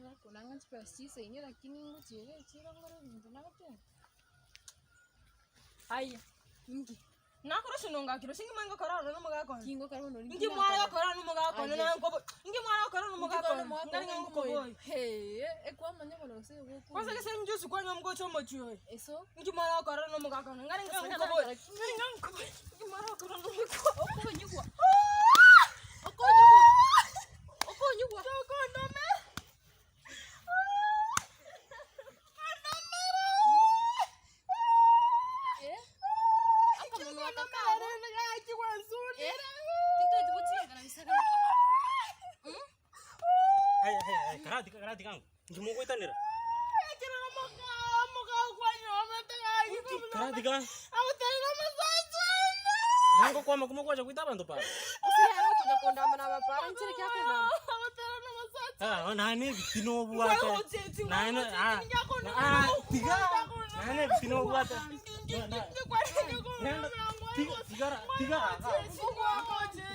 Gakonanga chibesa chisaine lakini ngochia iga echiro ngore ebinto nagoteba. Aye, Inki? nakora sinonga kiro singi mwango kora ono nomogaka one. Kingokora bono rinki Inki mware gokora ono nomogaka one Aye. nankobo inki mware gokora ono nomogaka one ngari ng'a ngokoboyi. Hee, ekwamanya bono gose egokwa. Kwanza gese njusu kwanywa mgocha omochie oyo. Eso, Inki mware gokora ono nomogaka one ngari ng'a ngokoboyi. Ngari ng'a ngokoboyi. Inki mware gokora ono nomogaka one. okonyigwa. Okonyigwa. Okonyigwa. Tokondome. Eh? Akamonwa aka kabo. Eh? Tintagete gochingana kabisa kare. Haya, haya, haya, karati, karati kangu. Nkimogoitanera. Karati kangu. Nango kwama kumokwacha kuita abanto para. Gose yare okonya kondama na abapara nchire ki akondama. Ah, nane ebitina obwate. Nane ah, ah, tiga. Nane ebitina obwate. Nende, tiga, tigara, tiga.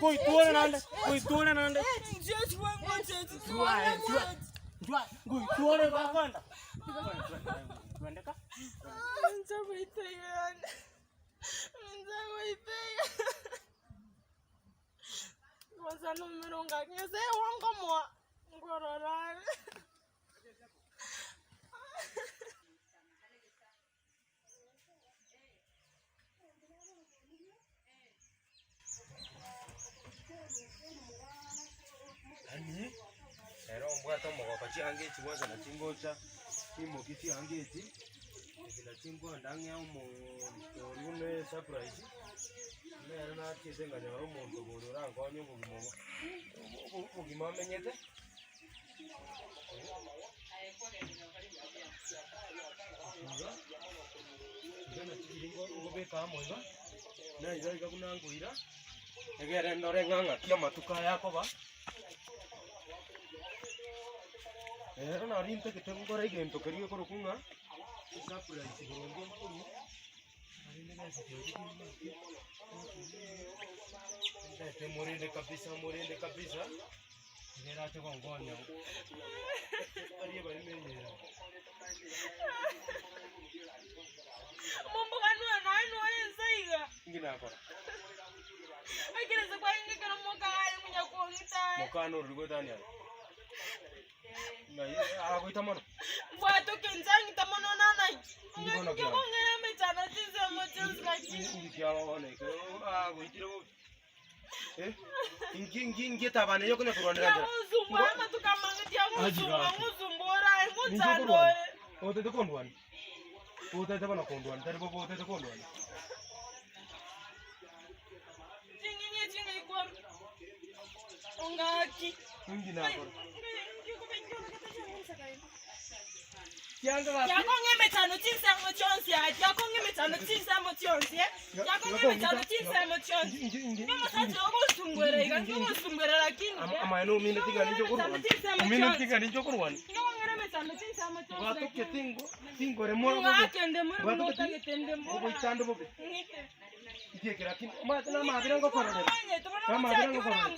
Goitwore nande, goitwore nande. Chua, chua. Chua, goitwore bakwenda. Twendeka. Yaani, ere ombwate omogoko chianga echi gwansa nachi ngocha, chimoki chianga echi, echi nachi nkoenda ng'e omonto oria buna esurprise, nere nachiete nkanyora omonto boria orankonye obogima obo, obo obogima amenyete. Iga, iga nachi riria ngo ngobeka amo iga, na iga iga buna nkoira, egere ndore ng'a ng'aki amatuko aya akoba. Rero nari ntagete nkore egento keria gekorokwa ng'a esurprise boronge nkorwa, naende besa chiaye ndete morende kabisa morende kabisa. Nigo erache gonkonya arie barimo enyera. Omomboganwa oyo naye noyo ense iga. Inki nakora? Ekero ase kwarenge ekero moka are monyakong'ita aye. Mokana orori goetania aye. Ng'ai agoita mono? Mbwatoke inche ang'ita mono nanaki. Inki bono Ng'aki kiago? kegong'era emechando chinsemo chionsi lakini. Inki kiago bono ekero agoitire bobe? Eh, inki inki inki etabana eye okonya korwanera nchera? Tiagonsumbua amatuko amange tiagonsumbua Aji gaki. ng'osumbua orae Ninche ng'ochanda okorwana. ore. Otete kondwana. Otete bono kondwana, tari bobe otete kondwana. Ching'eni echi ng'ai kwarwa? Ongaki. Inki nakora? Tiakong'a emechando chinsemo chionsi aa, tiakong'a emechando chinsemo chionsi eh, tiakong'a emechando chinsemo chionsi. Omosacha ogosungwera iga, nkogosungwera lakini eh. Amaene omineti ng'a ninche okorwana. Omineti ng'a ninche okorwana. Nkogong'era emechando chinsemo chionsi Bwatoke lakini. tingo tingoremora bobe. Ng'ake nde more buna Bwatoke otagete nde mbora. Ogoitande bobe. Ng'ite. Ntiekera lakini omanyete namabera ngokororera. Namabera ngokororera.